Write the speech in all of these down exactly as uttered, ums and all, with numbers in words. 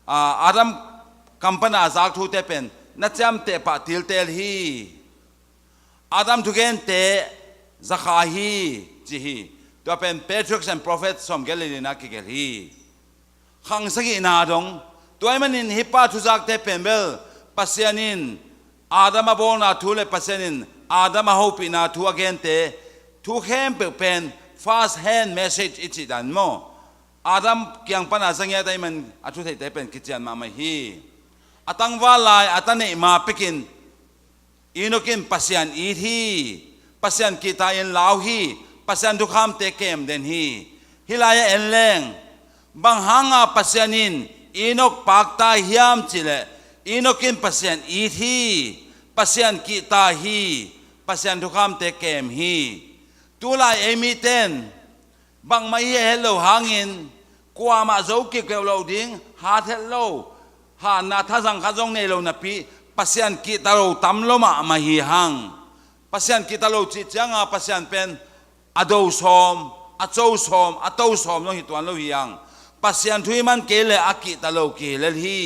a, Adam kam pana a zak thute pen na ciamteh pah tiltel hi. Adam thugente zakha hi, ci hi. Tua pen Patriarchs and Prophets sawmgiat le lina kigelh hi. Khang sagihna dong. Tua ahih manin hih pa thuzakte pen bel Pasian in Adam a bawlna thu le Pasian in Adam a hopihna thu a gente thu khempeuh pen first hand message i cih dan maw? Adam kiang pana za ngiat ahih man a thu theihte pen kician mahmah hi. A tangval lai a ta neih ma pekin Enok in Pasian it hi, Pasian kihta in lau hi, Pasian thukhamte kem den hi. Hih lai-ah en leng, bang hanga Pasian in Enok pakta hiam cihleh, Enok in Pasian it hi, Pasian kihta hi, Pasian thukhamte kem hi. Tulai ei miten bangmah i hih het loh hangin, kuamah zo kik peuh loh ding, hat het lo, hatna thazang khat zong nei lo napi, Pasian kihta lo tam lo mahmah hi hang. Pasian kihta lo cih cianga Pasian pen a do sawm, a co sawm, a to sawm zong hi tuan lo hi hang. Pasian thu i man kei le a kihta lo kihi lel hi.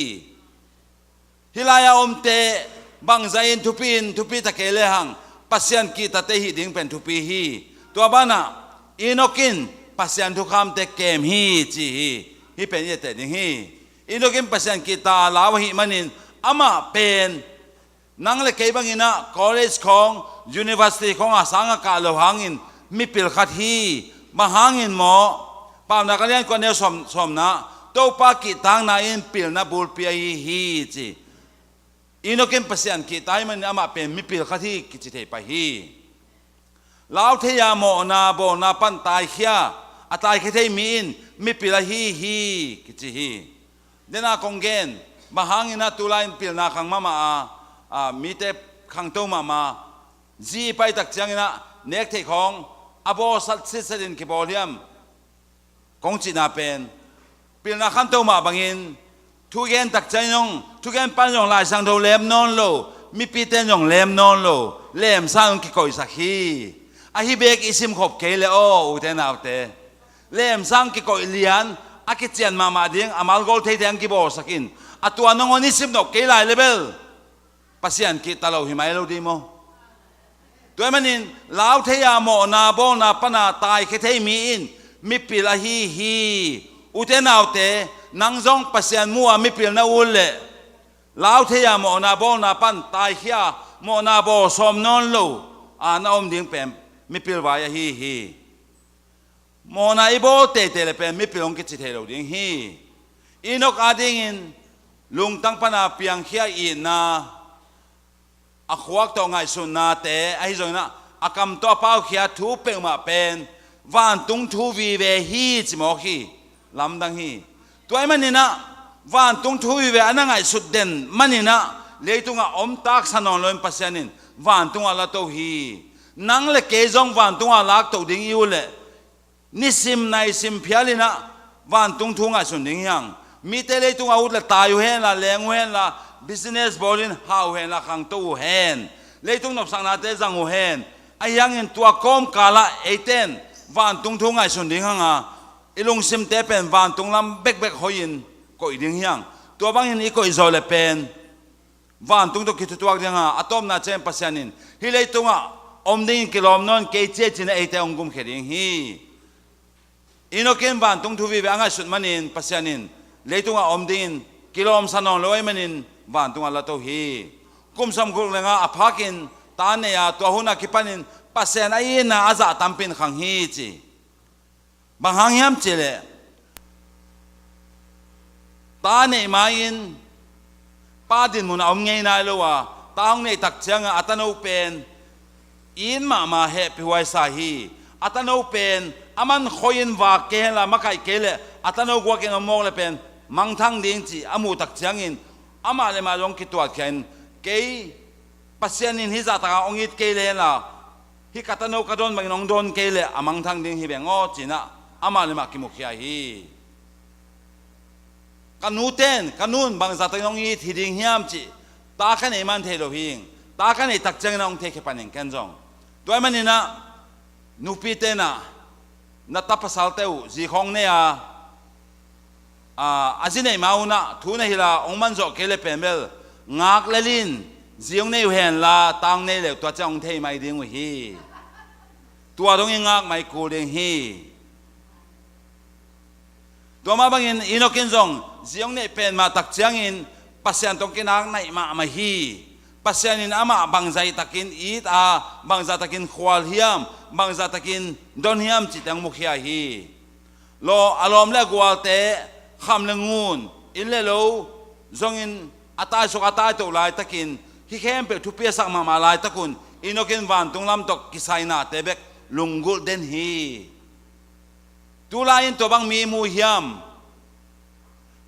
Hih lai-a omte bangzah in thupi in, thupi ta kei lehang Pasian kihtate hih ding pen thupi hi. Tua banah Enok in Pasian thukhamte kem hi ci hi. Hih pen i etteh ding hi. Enok in Pasian kihta lau ahih manin amah pen nang le kei banginah college khawng, university khawng a sanga kah lo hangin mipil khat hi. Bang hangin maw? Paunak a lian kua neu sawm, sawmna, Topa kihtakna in pilna bulpi ahi hi ci. Enok in Pasian kihta ahih manin amah pen mipil khat hi kici thei pah hi. Lau thei-a mawhna bawlna pan taikhia, a taikhia thei mi in mipil ahi hi kici hi. Dena kong gen, bang hanginah tulai in pilna khang mahmah a, a, mite khangto mahmah, zi i paitak cianginah nek theih khawng a bawlsat sitset in kibawl hiam? Kong cihna pen, pilna khanto mah bangin, thugen tak ciangin zong, thugen pan zong Lai Siangtho lem nawn lo, mipite in zong lem nawn lo, lemsa in zong kikoihsak hi. Ahi bek i simkhop kei le aw, ute naute. Lemsa in kikoih lian, a kician mahmah ding, a malgol theite in kibawlsak in. A tua nangawn i simnop kei lai le bel Pasian kihta lo hi mai lo ding maw? Tua ahih manin, lau thei-a mawhna bawlna pana taikhia thei mi in mipil ahi hi. Ute naute, nang zong Pasian mu-a mipil na ut leh, lau thei-a mawhna bawlna pan taikhia, mawhna bawl sawm nawn lo a na om ding pen mipil vai ahi hi. Mawhna i bawl teitei le pen mipil hong kici thei lo ding hi. Enok adingin lungtang pana piangkhia itna, a khuak tawh ngaihsutnate ahi zonginah, a kam tawh a paukhia thu peuhmah pen vantung thu vive hi ci mawk hi. Lamdang hi. Tua ahih maninah vantung thu vive a na ngaihsut den maninah leitungah om taksa nawn loin Pasian in vantungah la to hi. Nang le kei zong vantungah lakto ding i ut leh, nisim naisim phialinah vantung thu ngaihsun ding hi hang. Mite leitungah ut le tai uh henla, leng uh henla, business bawlin hau henla, khangto uh hen, leitung nopsaknate zang uh hen. Ahi hangin tua kawmkalah eite in vantung thu ngaihsun ding hanga, i lungsimte pen vantung lam bekbek hoihin koih ding hi hang. Tua bangin i koih zawh le pen vantung tawh kithutuak ding a, a tawpna ciangin Pasian in hih leitungah om dingin kilawm nawn kei ci-a cin a eite hong gumkhia ding hi. Enok in vantung thu vive a ngaihsut manin Pasian in leitungah om dingin kilawmsa nawn lo ahih manin vantungah la to hi. Kum sawmguk le nga a phakin ta nei-a, tua hun a kipanin Pasian a itna a zah tampi in khang hi ci. Bang hang hiam cihleh, ta neih ma-in pa dinmun a om ngei nai lo a, ta hong neih tak cianga a tano pen it mahmah hehpihhuai sa hi. A tano pen a man khoi-in vak kei henla, makaih kei leh a tano guakin om mawk le pen mangthang ding cih a muh tak ciangin amah le mah zong kituatkhia-in, kei Pasian in hih zahtaka hong it kei le henla, hih ka tano ka dawn bangin hong dawn kei leh a mangthang ding hi beng aw, ci-inah amah le mah kimukhia hi. Ka nute in, ka nu in bang zahtaka hong it hi ding hiam cih ta ka neih man thei lo hi. Ta ka neih tak ciangin hong theikhia pan ing ken zong. Tua ahih maninah nupite inah na ta pasalte uh zi khawng nei-a, a, a zi neih ma un ah thu na hilh a hong man zawh kei le pen bel ngak lel in, zi hong nei uh hen la, ta hong nei le uh tua ciang hong thei mai ding uh hi. Tua dong i ngak mai kul ding hi. Tua mah bangin Enoch in zong zi hong neih pen mah tak ciangin Pasian tawh hong kinak naih mahmah hi. Pasian in amah bangzah takin it a, bangzah takin khual hiam, bangzah takin don hiam cih teng mukhia hi. Law, a lawm le a gualte kham le ngun, inn le lo zongin a taisuk a taito laitakin, hih khempeuh thupi a sak mahmah laitakun Enoch in vantung lam tawh kisainate bek lunggulh den hi. Tulai-in tua bang mi mu hiam?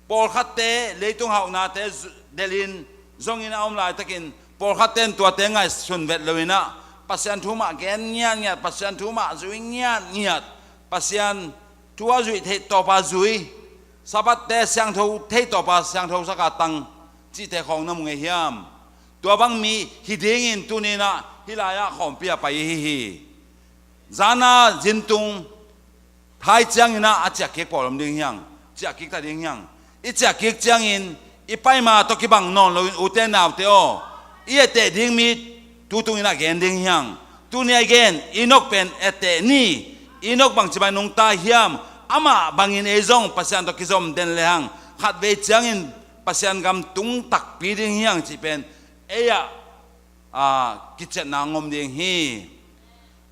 Pawlkhatte leitung hauhnate zu-, delhin zongin a om laitakin, pawlkhatte in tuate ngaihsun vet loin ah, Pasian thu mah gen ngiatngiat, Pasian thu mah zui ngiatngiat, Pasian thu a zuih theih tawpa zui, Sabbath-te siangtho theih tawpa siangtho saka tang cihte khawng na mu ngei hiam? Tua bang mi hi dingin tuni-in ah hih lai-ah khawmpi ah pai i hi hi. Zana zintung thai ciangin ah a ciah kik pawl om ding hiang, ciah kik ta ding hiang. I ciah kik ciangin i pai ma tawh kibang nawn loin, ute naute aw, i etteh ding mi tu tungin ah gen ding hiang. Tuni a i gen Enoch pen etteh ni. Enoch bangci bang nungta hiam? Amah bangin ei zong Pasian tawh kizom den lehang, khatvei ciangin Pasian gam tung takpi ding hiang cih pen ei ah, a, kiciatna ngom ding hi.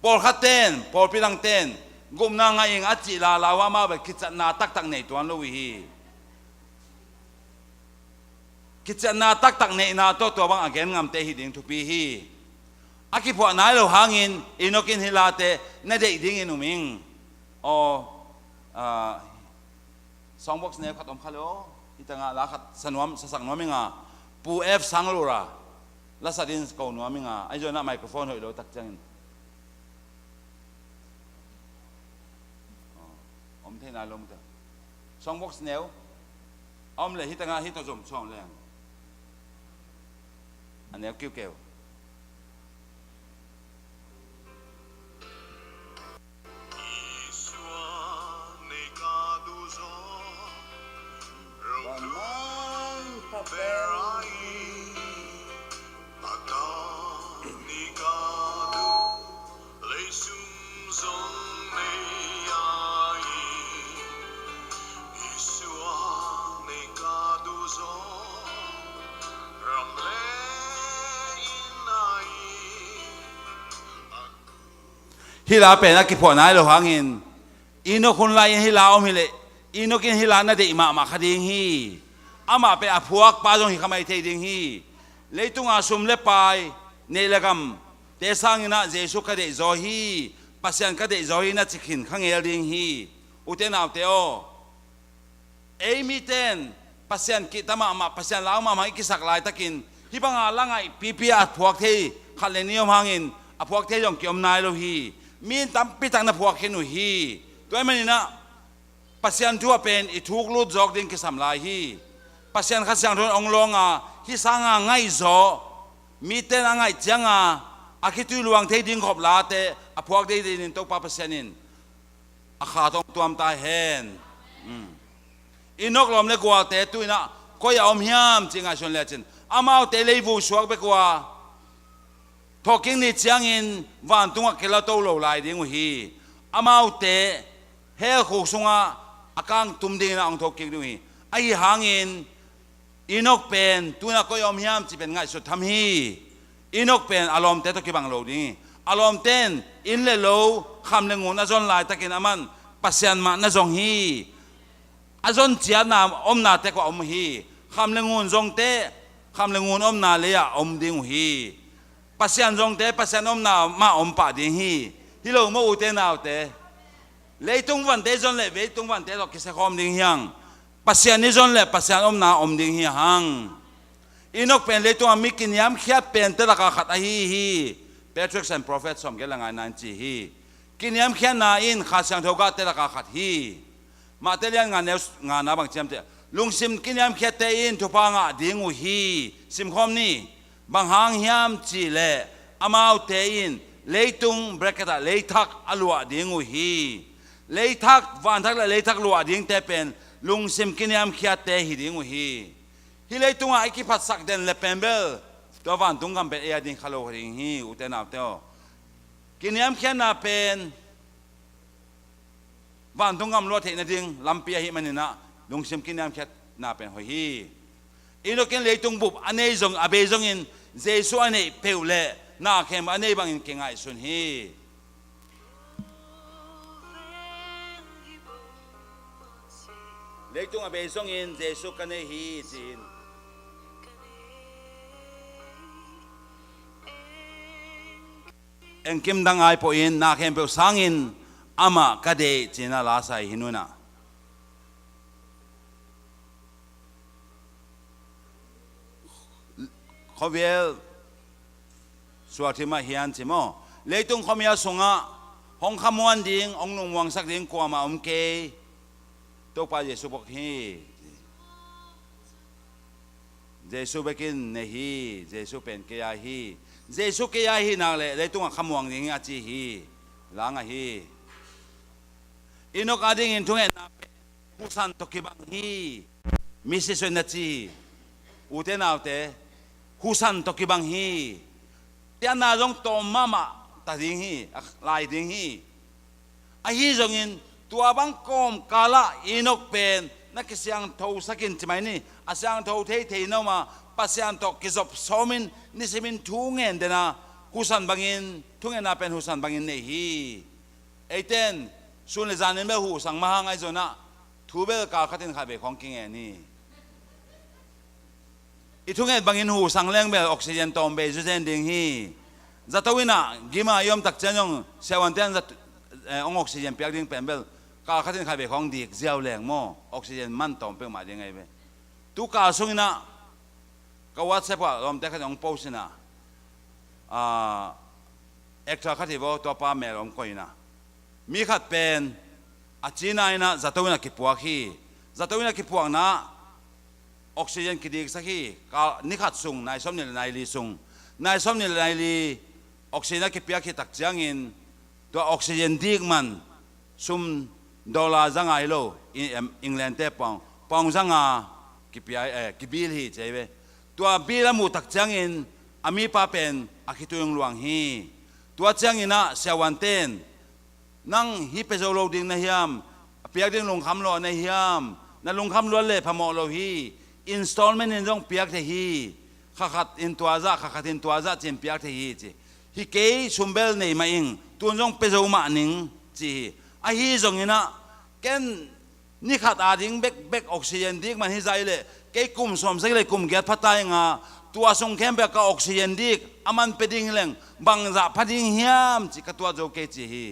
Pawlkhat ten, pawlpi dang ten gupna ngah ing a cih lala uh amau bel kiciatna taktak nei tuan lo uh hi. Kiciatna taktak neihna tawh tua bang a gen ngamte hi ding thupi hi. A kiphuah nai lo hangin Enoch in hih late na deih dingin um ing. Aw, a, soundbox neu khat om kha lo. Hih tangah la khat sa nuam, sasak nuam ing a, Pu F Sanglura la sa din ko nuam ing a, ahi zongin ah microphone hoih lo tak ciangin. Aw, om thei nai lo mute. Soundbox neu a om leh hih tangah hih tawh zom suang leng a neu kiukeu. Hih la pen a kiphuah nai lo hangin, Enoch hun lai-in hih la om hileh, Enoch in hih la na deih mahmah kha ding hi. Amah pen a phuakpa zong hi kha mai thei ding hi. Leitunga sum le pai, neih le gamte sangin ah Jesu ka deihzaw hi, Pasian ka deihzaw hi na ci khin kha ngel ding hi. Ute naute aw, ei mite in Pasian kihta mahmah, Pasian lau mahmah i kisak laitakin, hih banga la ngaihpipi a phuak thei khat le nih om hangin, a phuak thei zong kiom nai lo hi. Mi in tampi tak na phuak khin uh hi. Tua ahih manin ah Pasian thu ah pen i thuk lut zawk ding kisam lai hi. Pasian Kha Siangtho in hong lawng a, hih sanga ngaihzaw, mite in a ngaih cianga a khitui luang thei ding khop late a phuak dei dingin Topa Pasian in a kha tawh hong tuam ta hen. Um. Enoch lawm le gualte tu-in ah koi ah om hiam cih ngaihsun lecin, amaute leivui suak bek uh a, thawhkik ni ciangin vantungah kilato lo lai ding uh hi. Amaute hell khuk sungah a kang tum dingin ah hong thokik ding uh hi. Ahi hangin Enoch pen tu-in ah koi ah om hiam cih pen ngaihsut tham hi. Enoch pen a lawmte tawh kibang lo ding hi. A lawmte in inn le lo, kham le ngun a zon laitakin aman Pasian mah na zong hi. A zon ciatna omna tek uh a om hi. Kham le ngun zongte, kham le ngun omna lei-ah a om ding uh hi. Pasian zongte Pasian omna mah a om pah ding hi. Hi lo maw ute naute? Leitung vante zon le leitung vante tawh kisia khawm ding hiang. Pasian i zon le Pasian omna om ding hi hang. Enoch pen leitungah mi kiniamkhiat pente laka khat ahi hi. Patriarchs and Prophets sawmgiat le nga-na in ci hi. Kiniamkhiatna in Kha Siangtho gahte laka khat hi. Matthai lian nga neu nga-na bang ciamteh, lungsim kiniamkhiatte in thupha ngah ding uh hi. Simkhawm ni. Bang hang hiam cihleh amaute in leitung, bracket ah leithak a luah ding uh hi. Leithak, vanthak le leithak luah dingte pen lungsim kiniamkhiatte hi ding uh hi. Hih leitungah i kiphatsak den le pen bel tua vantung gam pen ei a ding kha lo ding hi, ute naute aw. Kiniamkhiatna pen vantung gam luah theih nading lampi ahih manin ah lungsim kiniamkhiatna pen hoih hi. Enoch in leitung bup a nei zong, a bei zongin Jesu a neih peuh le na khempeuh a nei bangin kingaihsun hi. Leitung a bei zongin Jesu ka nei hi ci-in, engkim dang ai pawhin na khempeuh sangin amah ka deih ci-in a la sa hi. Nunah khuavial suakthim ah hian ci maw, leitung khuamial sungah hong khamuan ding, hong nungmuangsak ding kuamah om kei. Topa Jesu bek hi. Jesu bekin nei hi. Jesu pen kei a hi. Jesu kei a hi nak leh leitungah khamuang ding hi a ci hi. Lang ahi. Enoch a dingin thungetna pen husan tawh kibang hi. Misi Suen na ci hi. Ute naute, husan tawh kibang hi. Pianna zong tawm mahmah ta ding hi, a lai ding hi. Ahi zongin tua bang kawmkalah Enoch pen na kisiangthosakin ci mai ni, a siangtho theithei na om a, Pasian tawh kizop sawmin nisimin thungen dena husan bangin, thungetna pen husan bangin nei hi. Eiten sun le zanin bel husang mah hang ahi zongin ah thu bel kal khatin khatvei khawng kingen hi. I thunget bangin husang leng bel oxygen tawm bei zuzen ding hi. Zato in ah gim a i om tak ciang zong siavuante in zat-, eh, hong oxygen piak ding pen bel kal khatin khatvei khawng dik ziau leng maw, oxygen man tawm peuhmah ding ahi ve. Tu kal sungin ah ka WhatsApp ah lawmte khat in hong post in ah, ah, actor khat hi vaw, tua pa mel om koih in ah, mi khat pen a cina in ah zato in a kipuak hi. Zato in a kipuakna ah oxygen kidiksak hi. Ka, ni khat sung, nai sawmnih le nai li sung, nai sawmnih le nai li oxygen a kipiak hi tak ciangin tua oxygen dik man sum dollar za nga hi lo, i, em, England te pound, pound za nga kipia, eh, kibil hi ci ahi ve. Tua bil a muh tak ciangin a mipa pen a khitui hong luang hi. Tua ciangin ah siavuante'n, "Nang hih pia zo lo ding na hiam? A piak ding lungkham lua na hiam? Na lungkham luat leh phamawh lo hi. Installment in zong piak thei hi. Kha khat in tua zah, kha khat in tua zah ci-in piak thei hi," ci. "Hi kei, sum bel nei mah ing, tun zong pia zo mah ning," ci hi. Ahi zongin ah, "Ken ni khat a ding bekbek oxygen dik man hi zah hi leh, kei kum sawmsagih le kum giat pha ta ing a, tua sung khempeuh ka oxygen dik a man pia ding hi leng bangzah pha ding hiam ci ka tuat zo kei," ci hi.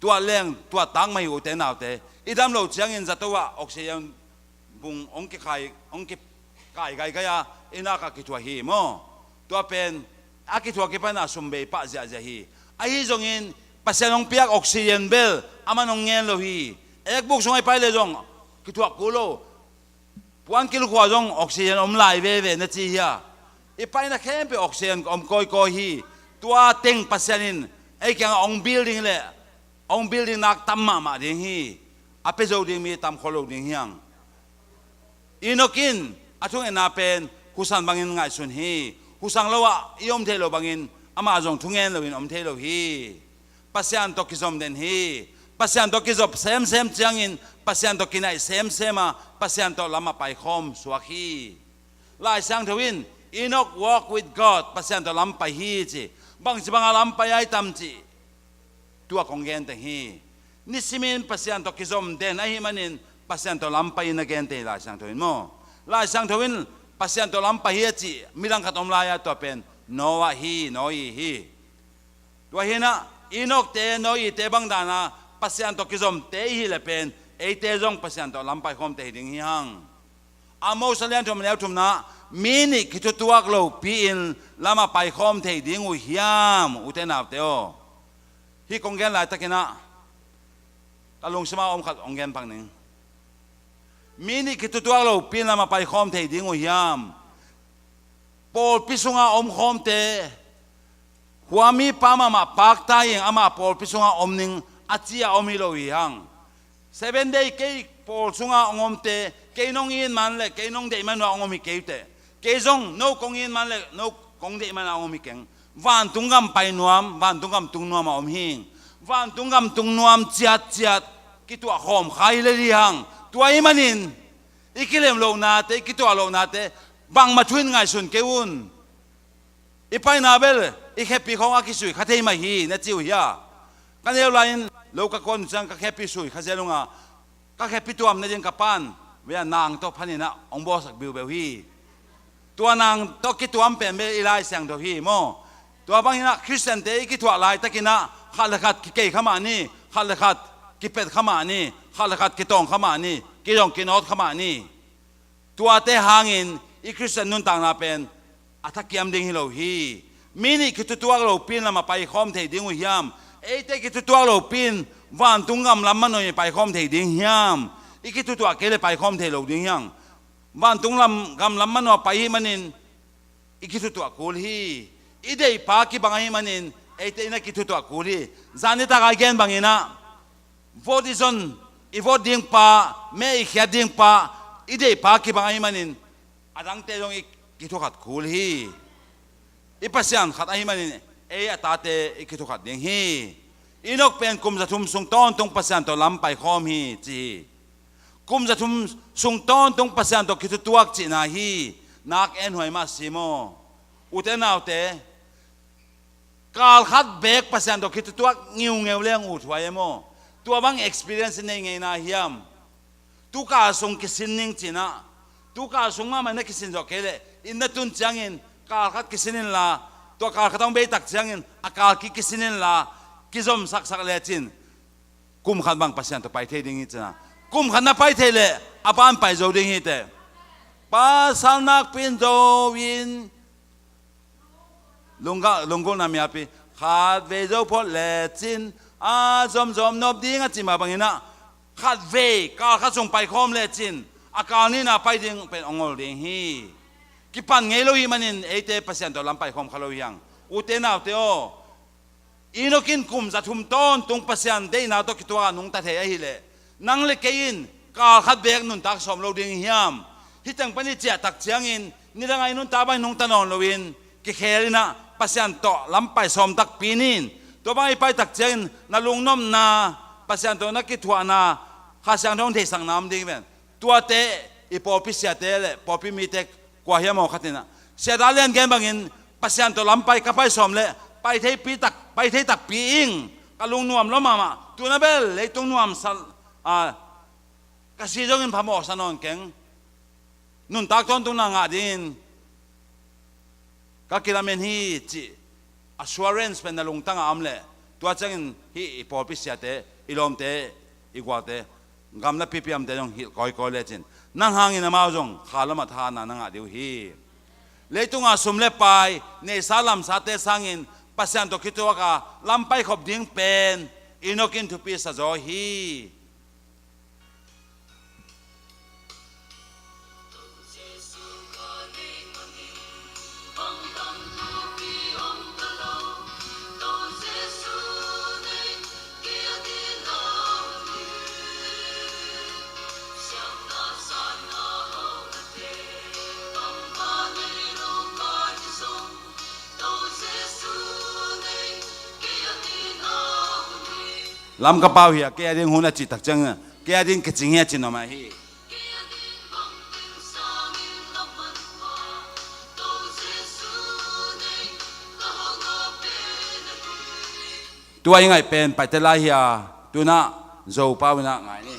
Tuat leng tuat tak mah hi, ute naute. I dam lo ciangin zato ah oxygen bung hong kikhai, hong kikai gaigai a, i nak ah kithuah hi maw. Tua pen a kithuah kipan a sum bei pah ziahziah hi. Ahi zongin Pasian hong piak oxygen bel a man hong ngen lo hi. Ekbuk sung a i pai leh zong kithuah kul lo. Puankill khua zong oxygen om lai veve na ci hi a. I paina khempeuh oxygen om kawikawi hi. Tua teng Pasian in ei kiangah hong bil ding leh hong bil ding nak tam mahmah ding hi. A pia zo ding mi tam khol lo ding hi hang. Enoch in a thungetna pen husan bangin ngaihsun hi. Husang lo ah i om theih loh bangin amah zong thungen loin om thei lo hi. Pasian tawh kizom den hi. Pasian tawh kizop semsem ciangin Pasian tawh kinaih semsem a, Pasian tawh lam a paikhawm suak hi. Lai Siangtho in, "Enoch walk with God," Pasian tawh lam pai hi ci. Bangci banga lam pai ai tam ci, tua kong genteng hi. Nisimin Pasian tawh kizom den ahih manin Pasian tawh lam pai in a genteng hi Lai Siangtho in maw. Lai Siangtho in Pasian tawh lam pai hi a ci midang khat om lai a, tua pen Noah hi, Noah hi. Tua hi in ah, Enoch te, Noah te bang dan a Pasian tawh kizomte i hih leh pen eite zong Pasian tawh lam paikhawmte hi ding hi hang. Amos a lian thum a neu thumna, "Mi nih kithutuak lopi-in lam a paikhawm thei ding uh hiam, ute naute aw?" Hih kong gen laitakin ah ka lungsim a om khat hong gen pak ning. "Mi nih kithutuak lopi-in lam a paikhawm thei ding uh hiam? Pawlpi sunga omkhawmte, khuamipa mahmah pakta in amah pawlpi sunga om ning," a ci a om hi lo hi hang. Seven Day kei pawl sunga hong omte, kei nong it man le kei nong deih man uh a hong om hi kei uh teh. Kei zong no kong it man le no kong deih man a hong om hi keng. Vantung gam pai nuam, vantung gam tung nuam a om hi. Vantung gam tung nuam ciatciat kituah khawm kha hi le li hang. Tua ahih manin i kilem lohnate, i kituah lohnate bangmah thu in ngaihsun kei un. I paina bel i khepi khawng a kisui kha thei mah hi na ci uh hia? Ka neu lai-in lo ka kuan uh ciang ka khepi sui kha zel ung a, ka khepi tuam nading ka pa'n vei a nang tawh phaninah hong bawlsak biubeu hi. Tua nang tawh kituam pen bel i Lai Siangtho hi maw? Tua banginah Khristiante i kithuah laitakinah khat le khat kikei kha mah ni, khat le khat kipet kha mah ni, khat le khat kitawng kha mah ni, kidong kinawt kha mah ni. Tuate hangin i Khristian nuntakna pen a thakiam ding hi lo hi. Mi nih kithutuak lopi-in lam a paikhawm thei ding uh hiam? Eite kithutuak lopi-in vantung gam lam manawh in paikhawm thei ding hiam? I kithutuak kei le paikhawm thei lo ding hiam? Vantung lam, gam lam manawh a pai ahih manin i kithutuah kul hi. I deihpa kibang ahih manin eite in a kithutuah kul hi. Zan nitak a i gen banginah vote i zon, i vote dingpa, meh i khiat dingpa, i deihpa kibang ahih manin a dangte zong i kithukhat kul hi. I Pasian khat ahih manin ei a tate i kithukhat ding hi. Enok pen kum zathum sung tawntung Pasian tawh lam paikhawm hi ci hi. Kum zathum sung tawntung Pasian tawh kithutuak cihna hi. Nak enhuai mah si maw? Ute naute, kal khat beek Pasian tawh kithutuak ngiungeu leng uthuai e maw? Tua bang experience i nei ngeina hiam? Tukal sung kisin ning cinah, tukal sung mahmah na kisin zawh kei leh inn na tun ciangin kal khat kisin inla, tua kal khat hong beitak ciangin a kal kik kisin inla, kizomsaksak lecin kum khat bang Pasian tawh pai thei ding hi cinah, kum khat na pai thei leh a ban pai zo ding hi teh. Pasal nakpi in zo in, lunggulhna miapi khat vei zo phot lecin a zomzom nop ding a cih mah banginah khat vei kal khat sung paikhawm lecin a kal nihna pai ding pen hong ol ding hi. Kipan ngei lo hih manin eite Pasian tawh lam paikhawm kha lo hi hang. Ute naute aw, Enok in kum zathum tawntung Pasian deihna tawh kituak a nungta thei ahih leh nang le kei in kal khat beek nuntak sawm lo ding hiam? Hih teng pan i ciahtak ciangin nidang a i nuntak bang i nungta nawn loin kikhel inah Pasian tawh lam pai sawm takpi ni in. Tua bang i paitak ciangin na lungnopna, Pasian tawh na kithuahna, Kha Siangtho hong theihsakna om ding ven. Tuate i pawlpi siate le pawlpi mite kua hiam aw khat inah, Sia Dal Lian gen bangin Pasian tawh lam pai ka pai sawm leh pai theipi tak, pai thei takpi ing, ka lungnuam lua mahmah. Tuna bel leitung nuamsa, a, ka si zongin phamawhsa nawn keng. Nuntak tawntungna ngah dingin ka kilamen hi cih assurance pen na lungtang a om leh tua ciangin hih i pawlpi siate, i lawmte, i gualte, gamla pipiamte zong hilh kawikawi lecin nang hangin amau zong kha lamah thahatna na ngah ding uh hi. Leitunga sum le pai, neisa lamsate sangin Pasian tawh kituak a lam paikhop ding pen Enok in thupi sa zaw hi. Lam ka pau hi a, kei a ding hun a cih tak ciangin kei a ding kicing hi a ci nuam ahi. Tua i ngaih pen paite lai hi a, tunah Zo pau inah ngai ni.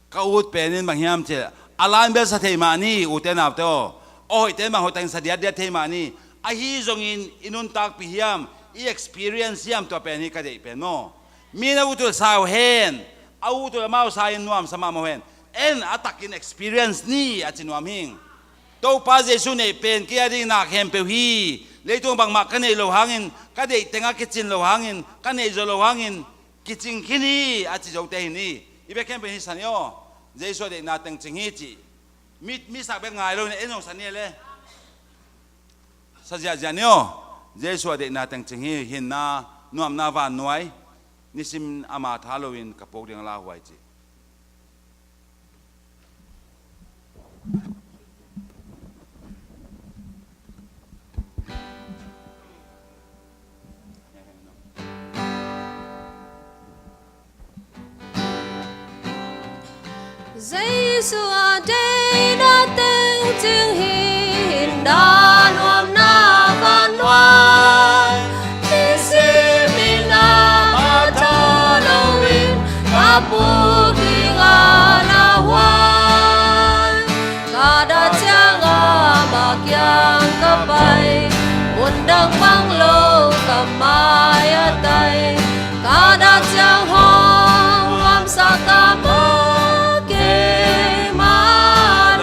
Ka ut pen in bang hiam cih leh a lain bel sa thei mah ni, ute naute aw. A hoihte in bang hoihtakin sa diatdiat thei mah ni. ahi zongin i nuntakpih hiam, i experience hiam, tua pen hi ka deih pen maw. Mi na utul sa uh hen, a utul amau sa in nuamsa mahmah uh hen. En a takin experience ni a ci nuam hing. Topa Jesu neih pen kei a ding na khempeuh hi. Leitung bangmah ka neih loh hangin, ka deih tengah kicin loh hangin, ka neih zawh loh hangin kicing khin hi a ci zote hi ni. I bek khempeuh hi sa ni aw. Jesu a deihna teng cing hi ci. Mi, mi sak bek ngai lo ni, en zong sa ni le. Sa ziahziah ni aw. Jesu a deihna teng cing hi, hinna, nuamna vannuai. Nisim ama tha loin ka puak ding a lauhuai ci. Jesu a deihna teng cing hi, hinna nuamna vannuai. Nisim in ama tha loin ka puak ding a lauhuai. Ka dah ciang ama kiang ka pai, mundang bang lo ka mai a tai. Ka dah ciang hong nuamsa ka maw keimah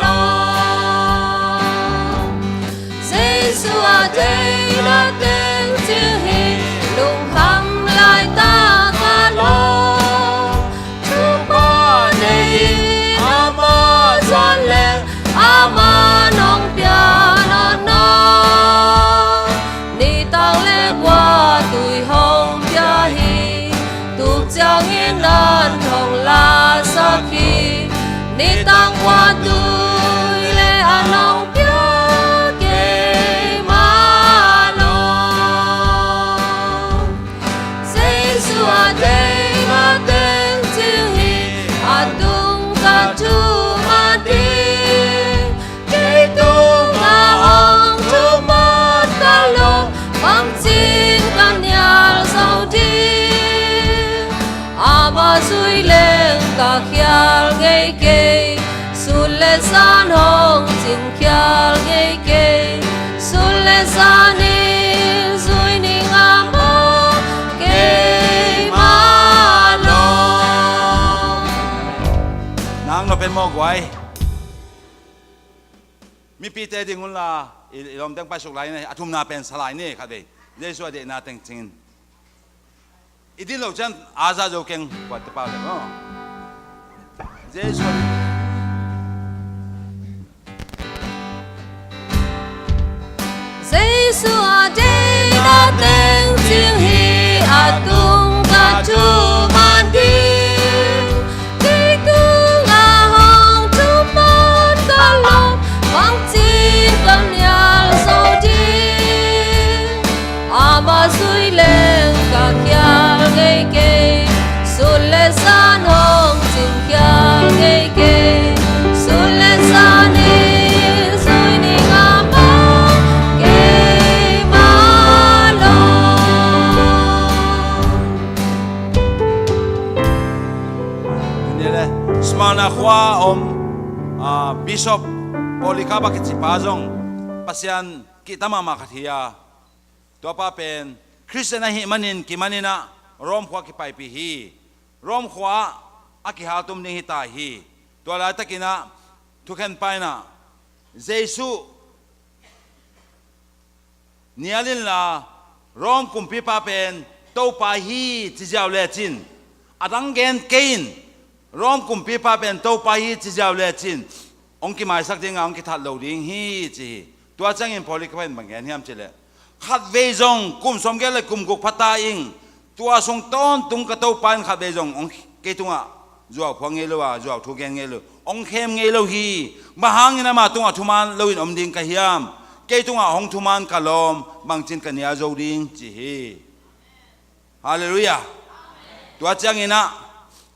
lawm. Jesu a deihna teng cing hi, lungkham laitak a lawm. Thupha nei in ama zuan leng, ama nong piak nawn nawn. Nitak le kua tui hong pia hi, tuk ciangin an hong lasak hi. Nitak kua tui le an hong pia keimah lawm. Jesu a deihna teng cing hi, a tung ka thuman ding. Kei tungah hong thuman ka lawm, bangcin ka nial zo ding. Ama zui leng ka khial ngei kei, sun le zan hong cing khial ngei kei, sun le zan in zui ning ama keimah lawm. Nang no pen maw guai. Mipite ding unla, i, i lawmteng paisuk lai ni, a thumna pen sa lai ni, khat vei. Jesu a deihna teng cingin. I din lo ciang a za zo keng, kuate pau le maw. Jesu a deih. Jesu a deihna teng cing hi, a tung ka thuman ding. Kei tungah hong thuman ka lawm, bangcin ka nial zo ding. Ama zui leng ka khial ngei kei, sun le zan hong cing khial ngei kei, sun le zan in zui ning ama keimah lawm. Tuni le Smyrna khua om, ah, Bishop Polycarp a kici pa zong Pasian kihta mahmah khat hi a, tua pa pen Khristian ahih manin kimanin ah Rome khua kipaipih hi. Rome khua ah a kihaltum ding hi ta hi. Tua laitakin ah thukhen pa in ah Jesu nial inla, Rome kumpipa pen Topa hi ci ziau lecin, a dang gen kei in, Rome kumpipa pen Topa hi ci ziau lecin, hong kimaisak dinga hong kithat lo ding hi ci hi. Tua ciangin Polycarp in bang gen hiam cih leh, khatvei zong kum sawmgiat le kum guk pha ta ing, tua sung tawntung ka Topa in khatvei zong hong kei tungah zuau phuang ngei lo a, zuau thu gen ngei lo, hong khem ngei lo hi. Bang hangin ama tungah thuman loin om ding ka hiam? Kei tungah hong thuman ka lawm, bangcin ka nial zo ding ci hi. Halleluiah. Tua ciangin ah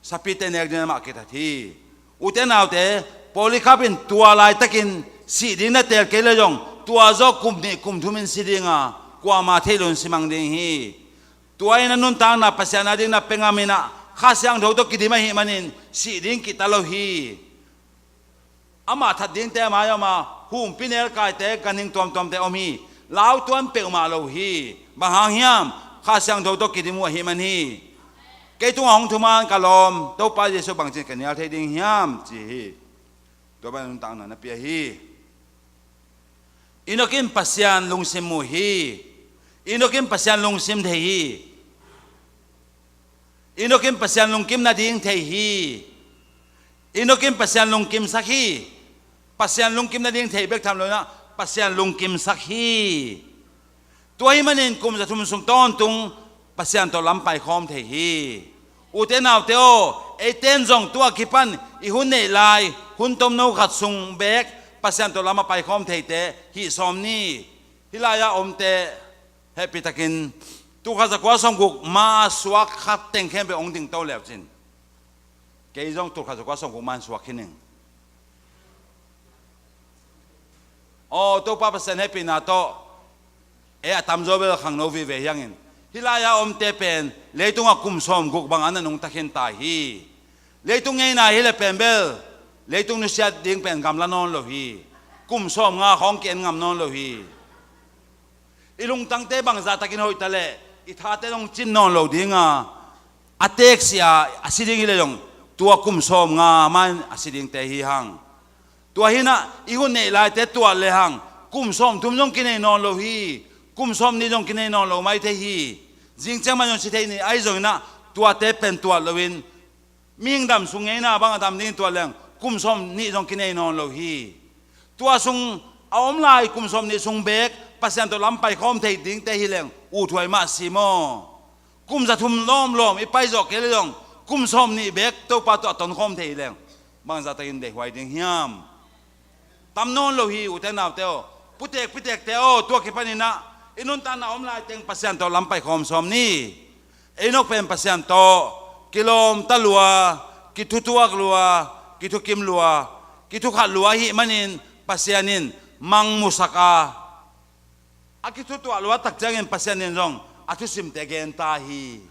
sapite nek ding amah kithat hi. Ute naute, Polycarp in tua laitakin sih ding na teel kei le zong, tua zawh kum nih kum thum in si dinga, kuama theih loin si mang ding hi. Tua in a nuntakna Pasian a ding na pengam in ah Kha Siangtho tawh kidim ahih manin sih ding kihta lo hi. Amah that dingte a mai om a, humpi nelkaite, ganhing tuamtuamte om hi. Lau tuan peuhmah lo hi. Bang hang hiam? Kha Siangtho tawh kidim uh ahih man hi. Kei tungah hong thuman ka lawm Topa Jesuh bangci-in ka nial thei ding hiam, ci hi. Tua bangin nuntakna na pia hi. Enok in Pasian lungsim mu hi. Enok in Pasian lungsim thei hi. Enok in Pasian lungkim nading thei hi. Enok in Pasian lungkimsak hi. Pasian lungkim nading thei bek tham lo-in ah Pasian lungkimsak hi. Tua ahih manin kum za thum sung tawntung Pasian tawh lam paikhawm thei hi. Ute naute aw, eite in zong tua kipan i hun neih lai hun tomno khat sung beek Pasian tawh lam a paikhawm theite hih sawm ni. Hih lai-a omte hehpihtakin tul khat za kua sawmguk ma suak khat teng khempeuh hong dingto le uh cin, kei zong tul khat za kua sawmguk ma-in suak khin ing. Aw, Topa Pasian hehpihna tawh ei a tamzaw bel khangno vive hi hangin, hih lai-a omte pen leitungah kum sawmguk bang a na nungta khin ta hi. Leitung ngeina hi le pen bel leitung nusiat ding pen gamla nawn lo hi. Kum sawmnga khawng ki-en ngam nawn lo hi. I lungtangte bangzahtakin hoih ta leh i thate zong cin nawn lo ding a, a teeksi a a si ding hi le zong tua kum sawmnga ma-in a si dingte hi hang. Tua hi-in ah i hun neih laite tuat le hang kum sawmthum zong kinei nawn lo hi. Kum sawmnih zong kinei nawn lo mai thei hi. Zing ciang mah zong si thei ni, ahi zongin ah tuate pen tuat loin mihing dam sung ngeina bang a dam dingin tuat leng kum sawmnih zong kinei nawn lo hi. Tua sung a om lai kum sawmnih sung beek Pasian tawh lam paikhawm thei dingte hi leng uthuai mah si maw? Kum za thum lawmlawm i pai zawh kei le zong kum sawmnih beek Topa tawh a tonkhawm thei hi leng bangzahtakin deihhuai ding hiam? Tam nawn lo hi, ute naute aw. Putek pitekte aw, tua kipanin ah i nuntakna om laiteng Pasian tawh lam paikhawm sawm ni. Enok pen Pasian tawh kilawmta lua, kithutuak lua, kithukim lua, kithukhat lua ahih manin Pasian in mang musak a, a kithutuak lua tak ciangin Pasian in zong a thusimte gen ta hi.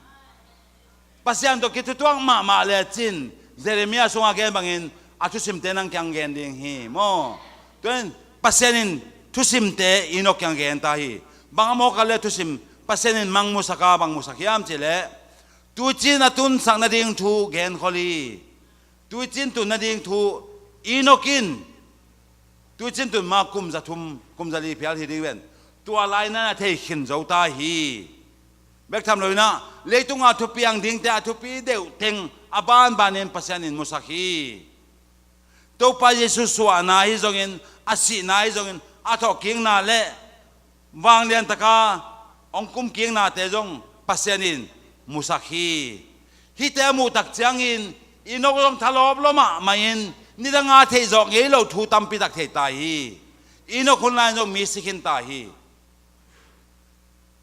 Pasian tawh kithutuak mahmah lecin Jeremiah sungah gen bangin a thusimte nang kiang gen ding hi maw? Tua in Pasian in thusimte Enok kiang gen ta hi. Bang a mawk a le thusim Pasian in mang musak a, bang musak hiam cih leh tuicin a tunsak nading thu genkhol hi. Tuicin tun nading thu Enok in tuicin tun ma kum za thum, kum za li phial hi ding ven. Tua lai-in a thei khin zo ta hi. Bek tham loin ah leitunga thupiang dingte a thupi deuh teng a banbanin Pasian in musak hi. Topa Jesuh suahna ahi zongin, a sihna ahi zongin, a thawhkikna le vanglian taka hong kumkiknate zong Pasian in musak hi. Hihte a muh tak ciangin Enok zong thalawp lua mahmah in nidanga theihzawh ngei lo thu tampi tak thei ta hi. Enok hun lai-in zong mi si khin ta hi.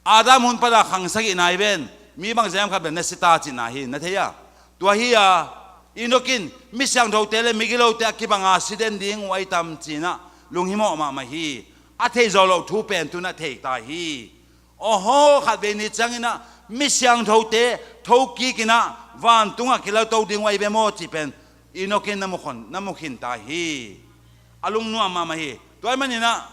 Adam hun pana khang sagihna hi ven, mi bang zem khat ven na si ta cihna hi, na thei a? Tua hi a, Enok in mi siangthote le migilote a kibanga si den ding uh ahi tam ci-in ah lunghimawh mahmah hi. A theihzawh loh thu pen tu-in ah thei ta hi. Aw haw, khatvei ni ciangin ah mi siangthote thokikin ah vantungah kilato ding uh ahi ve maw cih pen Enok in na mu khon, na mu khin ta hi. A lungnuam mahmah hi. Tua ahih manin ah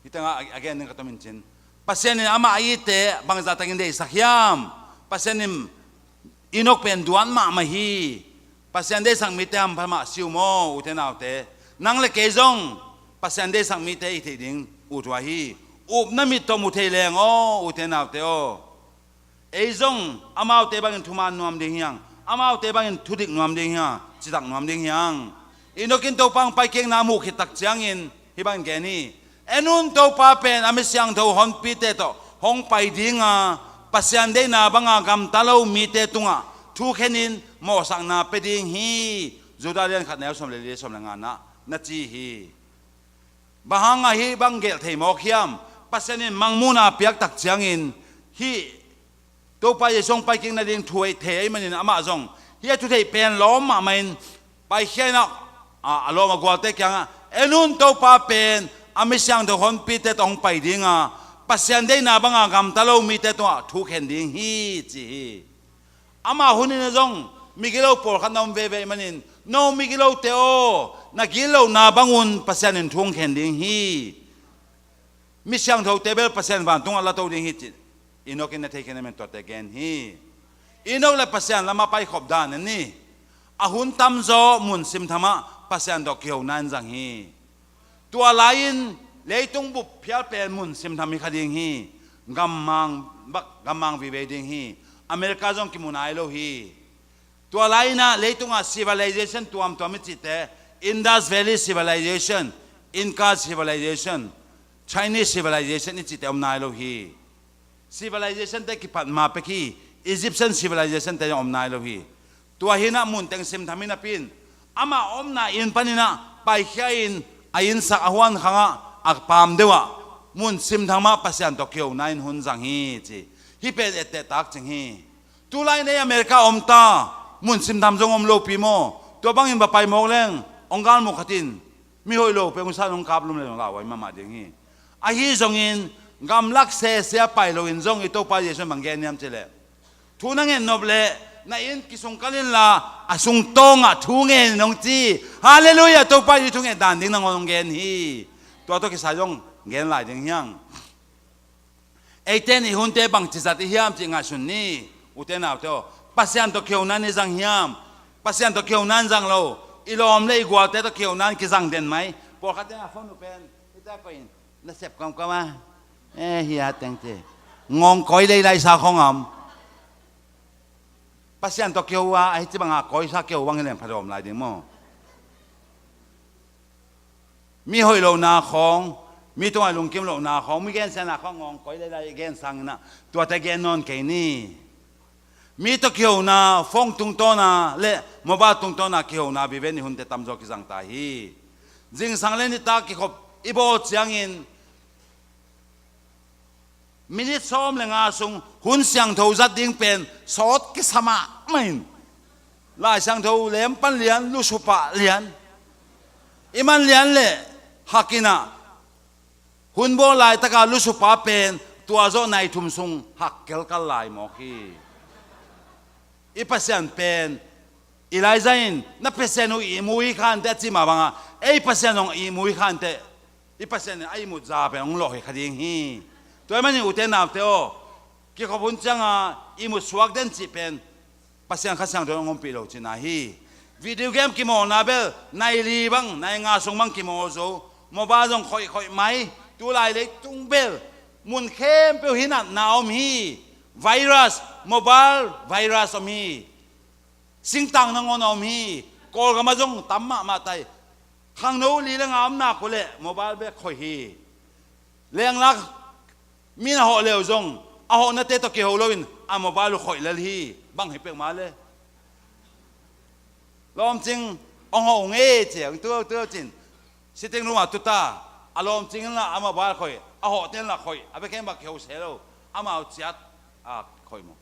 Hih tengah a, a gen ding ka tomin cin, Pasian in amah a itte bangzahtakin deihsak hiam? Pasian in Enok pen duan mahmah hi. Pasian deihsak mite hampha mah si uh maw, ute naute? Nang le kei zong Pasian deihsak mite i theih ding uthuai hi. Upna mit tawh mu thei leng aw, ute naute aw. Ei zong amaute bangin thuman nuam ding hi hang, amaute bangin thudik nuam ding hi hang, citak nuam ding hi hang. Enok in Topa hong paikikna a muh khit tak ciangin hih bangin gen hi. En un, Topa pen a mi siangtho honpite tawh hong pai ding a, Pasian deihna banga gamta lo mite tungah thukhenin mawhsakna pia ding hi. Judah lian khat neu sawm le li, sawm le nga-ah na ci hi. Bang hangah hih bang gelh thei mawk hiam? Pasian in mangmuhna piak tak ciangin hih Topa Jesuh hong paikik nading thu thei ahih manin amah zong hih a thu theih pen lawm mahmah in paikhia in ah, a, a lawm a gualte kiangah, en un, Topa pen a mi siangtho honpite tawh hong pai ding a, Pasian deihna banga gamta lo mite tungah thu khen ding hi, ci hi. Amah hun in zong migilo pawlkhat na om veve ahih manin, no migilote aw, na gitlohna bangun Pasian in thu hong khen ding hi. Mi siangthote bel Pasian vantungah la to ding hi, ci-in Enoch in na thei khin ahih manin tuate gen hi. Enoch le Pasian lamah paikhop dan en ni. A hun tamzaw mun simthamah Pasian tawh kihona in zang hi. Tua lai-in leitung bup phial pen mun simtham hi kha ding hi. Gammang, bak, gammang vivei ding hi. America zong kimu nai lo hi. Tua lai-in ah leitungah civilization tuamtuam i cihte, Indus Valley Civilization, Inca Civilization, Chinese Civilization i cihte om nai lo hi. Civilization te kipat ma pek hi. Egyptian Civilization te zong om nai lo hi. Tua hi-in ah mun teng simtham hi napi-in, amah omna inn panin ah paikhia in, a innsak a huan khangah, a paam deuh ah mun simthamah Pasian tawh kihona in hun zang hi, ci. Hih pen etteh tak cing hi. Tulai-in ei America om ta, mun simtham zong om lopi maw? Tua bangin va pai mawk leng, hong galmuk khat in, mi hoih lo peuh hong san, hong kap lum le zong lauhuai mahmah ding hi. Ahi zongin, gamlak sese a pai loin zong i Topa Jesuh in bang gen hiam cih leh, thu na nget nop leh na inn kisung kal inla, a sung tawngah thu ngen in, hong ci. Halleluiah. Topa Jesuh thu nget dan ding nangawn hong gen hi. Tua tawh kisai zong gen lai ding hi hang. Eite in i hunte bangci zat i hiam cih ngaihsun ni. Ute naute aw, Pasian tawh kihona in i zang hiam? Pasian tawh kihona in zang lo, i lawm le i gualte tawh kihona in kizang den mai. Pawlkhatte a phone uh pen, hita koih in, na sep kamkam a, eh, hi a teng ci. Ngawng kawi leilai sa khong am. Pasian tawh kiho a, ahi ci banga kawisa kiho bang hi leng pha dawm lai ding maw? Mi hoih lohna khawng, mi tungah lungkim lohna khawng, mi gensiatna khawng ngawng kawi leilai gen sangin ah, tuate gen nawn kei ni. Mi tawh kihona, phone tungtawna le mobile tungtawna kihona vive in i hunte tamzaw kizang ta hi. Zingsang le nitak kikhop i bawl ciangin, minute sawm le nga sung hun siangtho zat ding pen sawt kisa mahmah in, Lai Siangtho lem pan lian, lusupa lian, i man lian le hak in ah, hun bawl laitaka lusupa pen tua zawh nai thum sung hak kelkal lai mawk hi. I Pasian pen, Elijah in, "Na Pasian uh ihmu hi khante," a cih mah banga, ei Pasian zong ihmu hi khante, i Pasian in a ihmut za pen hong lawh hi kha ding hi. Tua ahih manin ute naute aw, kikhop hun cianga ihmut suak den cih pen Pasian Kha Siangtho in hong ompih lo cihna hi. Video game kimawlna bel nai li bang, nai nga sung bang kimawl zo. Mobile zong khoihkhoih mai. Tulai leitung bel mun khempeuh hi natna om hi. Virus, mobile virus om hi. Singtang nangawn a om hi. Kawlgam ah zong tam mahmah tai. Khangno li le nga om nak uh leh mobile bek khoih hi. Lenglak mi na hawh le uh zong a hawhnate tawh kiho loin a mobile uh khoih lel hi. Bang hi pek mah le. Lawmcing hong hawh uh ngei ci, hong tu tu cin. Sitting room ah tuta, a lawmcing in lah a mobile khoih, a hawhte in lah khoih, a biakinn bang kiho se lo, amau ciat a khoih maw?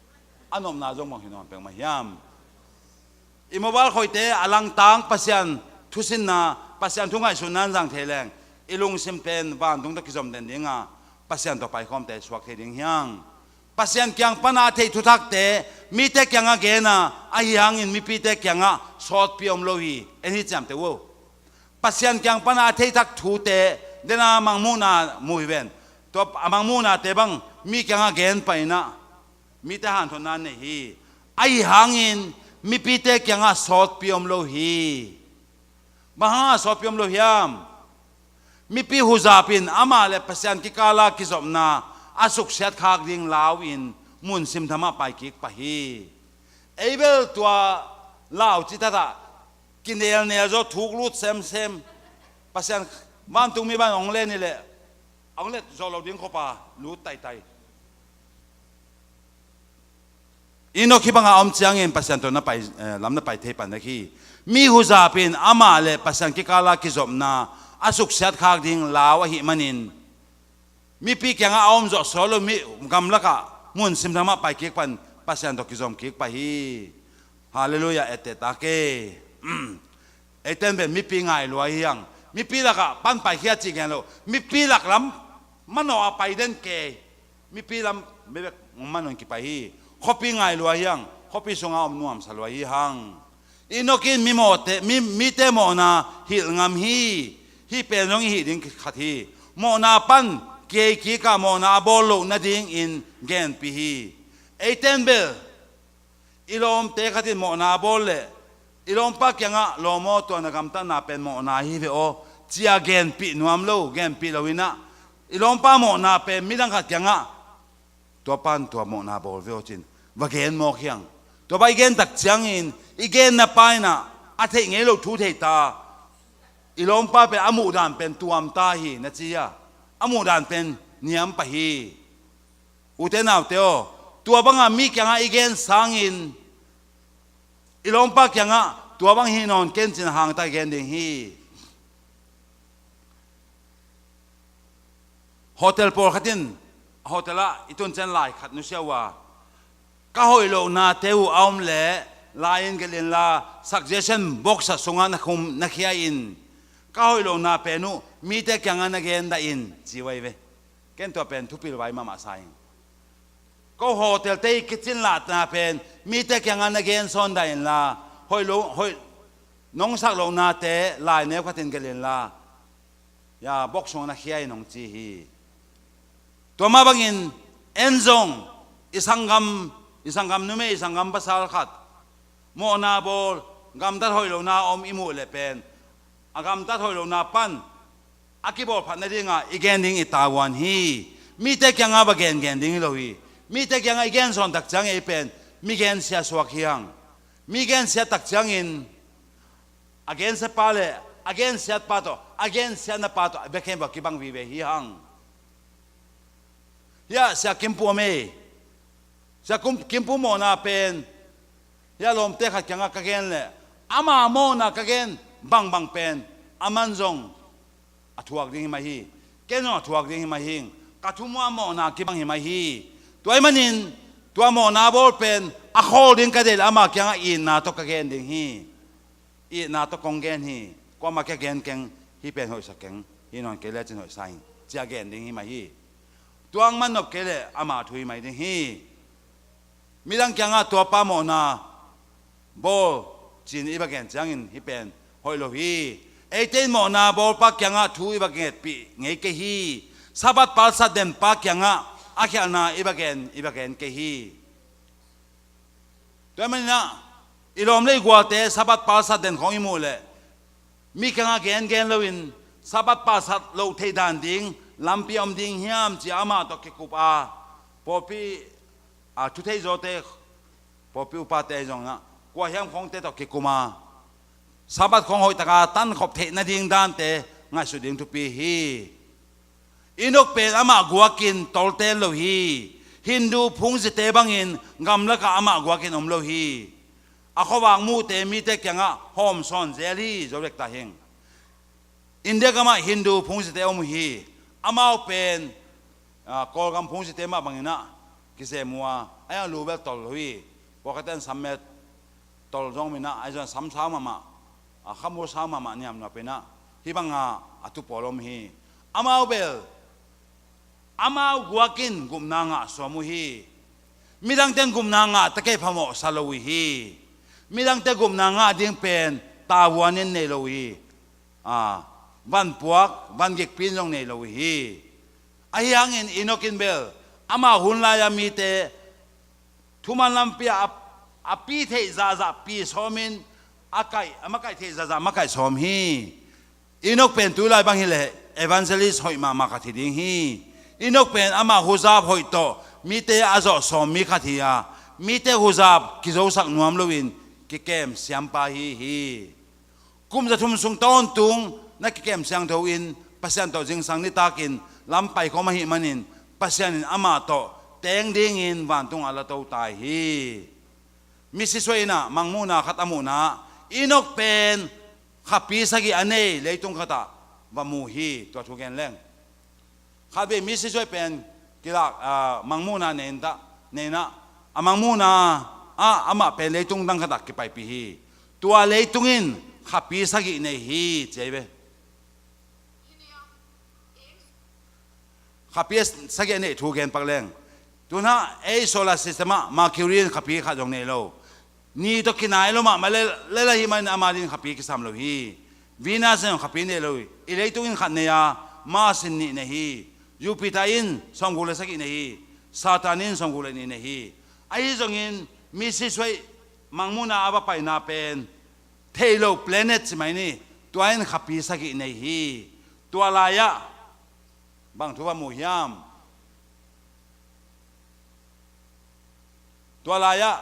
A nopna zong bang hi nuam pek mah hiam? I mobile khoihte a langtang Pasian thusinna, Pasian thu ngaihsunna in zang thei leng, i lungsim pen vantung tawh kizom den dinga, Pasian tawh paikhawmte suak thei ding hi hang. Pasian kiang pana a theih thuthakte mite kiangah gena, ahi hangin mipite kiangah sawtpi om lo hi. En hi ciamteh uh. Pasian kiang pana a theihthak thute, dena mangmuhna mu hi ven. Tua a mangmuhnate bang mi kiangah gen paina, mite hanthotna nei hi. Ahi hangin mipite kiangah sawtpi om lo hi. Bang hanga sawtpi om lo hiam? Mipi huzap in amah le Pasian kikala kizopna a suksiat khak ding lau in mun simthamah paikik pah hi. Ei bel tua lau cithatah kinelnel zaw, thuk lut semsem. Pasian vantungmi ban hong len hi leh, hong let zawh lo ding khop a lut taitai. Enoch hih banga om ciangin Pasian tawh na pai, eh, lam na pai thei pan hi. Mi huzap in amah le Pasian kikala kizopna a suksiat khak ding lau ahih manin, mipi kiangah a om zawh sawt lo, mi gamlakah mun simthamah paikik pan Pasian tawh kizom kik pah hi. Halleluiah, etteh ta kei. Eiten pen mipi ngai lua hi hang. Mipi lakah pan paikhia cih gen lo. Mipi lak lam manawh a pai den kei. Mipi lam bebek manawh in kipai hi. Khuapi ngai lua hi hang. khuapi sungah om nuamsa lua hi hang. Enok in mi mawhte, mi, mite mawhna hilh ngam hi. Hih pen zong i hih ding khat hi. Mawhna pan kei kikah mawhna a bawl loh nadingin genpih hi. Eiten bel i lawmte khat in mawhna a bawl leh i lawmpa kiangah, "Lawm aw, tua na gamtatna pen mawhna hi ve aw," ci-a genpih nuam lo, genpih lo inah, i lawmpa mawhna pen midang khat kiangah, "Tua pan tua mawhna bawl ve aw," ci-in va gen mawk hi hang. Tua bang i gen tak ciangin i genna pa inah a theih ngei loh thu thei ta. I lawmpa pen a muhdan pen tuam ta hi na ci a, a muhdan pen niam pah hi. Ute naute aw, tua banga mi kiangah i gen sangin i lawmpa kiangah, "Tua bang hi nawn ken," ci-in a hangtak i gen ding hi. Hotel pawlkhat in, hotel ah i tun ciang lai khat nusia uh a, "Ka hoih lohnate uh a om leh lai-in gelh inla, suggestion box ah sungah na khum, na khia in. Ka hoih lohna pen uh mite kiangah na gen dah in," ci uh ahi ve. Ken tua pen thupil vai mahmah sa ing. Ko hotel te i kicin lahna pen mite kiangah na gen sawn dah inla, hoih lo, hoih nong sak lohnate lai neu khatin gelh inla, ya, box sungah na khia in, hong ci hi. Tua mah bangin en zong i sanggam, i sanggam numei, i sanggam pasal khat mawhna bawl, gamtat hoih lohna om i muh leh pen, a gamtat hoih lohna pan a kibawlphat nadingah i gen ding i tavuan hi. Mite kiangah va gengen ding hi lo hi. Mite kiangah i gen sawn tak ciang ei pen mi gensia suak hi hang. Mi gensia tak ciangin a gensia pa le a gensiat pa tawh, a gensiatna pa tawh a biakhem va kibang vive hi hang. Hiah Sia Kimpu om ei. Sia Kum-, Kimpu mawhna pen, hiah lawmte khat kiangah ka gen leh ama mawhna ka gen bangbang pen aman zong a thuak ding hi mah hi. Ken zong a thuak ding hi mah hi. Ka thu muah mawhna kibang hi mah hi. Tua ahih manin tua mawhna bawl pen a khawl ding ka deih leh ama kiangah itna tawh ka gen ding hi. Itna tawh kong gen hi. Kuamah kia gen keng, hih pen hoihsa keng, hih nawn kei lecin hoihsa ing, ci-a gen ding hi mah hi. Tua hong man nop kei leh ama thu hi mai ding hi. Midang kiangah tua pa mawhna bawl ci-in i va gen ciangin hih pen hoih lo hi. Eite in mawhna bawlpa kiangah thu i va ngetpih ngei kei hi. Sabbath palsat den pa kiangah a khialhna i va gen, i va gen kei hi. Tua ahih maninah i lawm le i gualte Sabbath palsat den khawng i muh leh mi kiangah gengen loin Sabbath palsat loh theih dan ding lampi a om ding hiam ci-a amah tawh kikup a, pawlpi a thu thei zawte, pawlpi upate ahi zongin ah kua hiam khawngte tawh kikum a, Sabbath khawng hoihtaka tankhop theih nading dante ngaihsut ding thupi hi. Enok pen amah guakin tolten lo hi. Hindu phungzite bangin gamlakah amah guakin om lo hi. A khuavak muhte mite kiangah hawmsawn zel hi, zo vek ta hing. India gamah Hindu phungzite om uh hi. Amau pen, ah, Kawlgam phungzite mah banginah kizem uh a, a yang lu bel tol lo hi. Pawlkhatte in sam met tol zong minah, ahi zongin sam sau mahmah, a khamul sau mahmah niamnuam inah hih banga a tu pawl om hi. Amau bel amau guakin gupna ngah sawm uh hi. Midangte in gupna ngah takei phamawhsa lo uh hi. Midangte gupna ngah ding pen tavuan in nei lo uh hi. A, vanpuak, vangikpi in zong nei lo uh hi. Ahi hangin Enok in bel ama hun lai-a mite thuman lampi ah a, a pi theih zahzah pi sawmin a kaih, a makaih theih zahzah makaih sawm hi. Enok pen tulai bang hileh evangelist hoih mahmah khat hi ding hi. Enok pen ama huzap hoih tawh mite a zawh sawm mi khat hi a, mite huzap kizosak nuam loin kikem siampa hi hi. Kum zathum sung tawntung na kikem siangtho in Pasian tawh zingsang nitakin lam paikhawm ahih manin Pasian in amah tawh teng dingin vantung a la to tai hi. Misi Suai inah mangmuhna khat a muhna, Enok pen khapi sagih a nei leitung khatah va mu hi, tua thu gen leng. Khatvei Misi Suai pen kilak, ah, mangmuhna nei inah, nei inah, a mangmuhna ah amah pen leitung dang khatah kipaipih hi. Tua leitung in khapi sagih nei hi, ci ahi ve. Khapi sagih a neih thu gen pak leng. Tuna ei solar system ah Mercury in khapi khat zong nei lo. Ni tawh kinai lo mahmah le, le la hi manin ama din khapi kisam lo hi. Venus in zong khapi nei lo hi. I leitung in khat nei a, Mars in nih nei hi. Jupiter in sawmguk le sagih nei hi. Saturn in sawmguk le nih nei hi. Ahi zongin misisuai mangmuhna a va paina pen thei lo planet ci mai ni. Tua in khapi sagih nei hi. Tua lai-ah bang thu va mu hiam? Tua lai-ah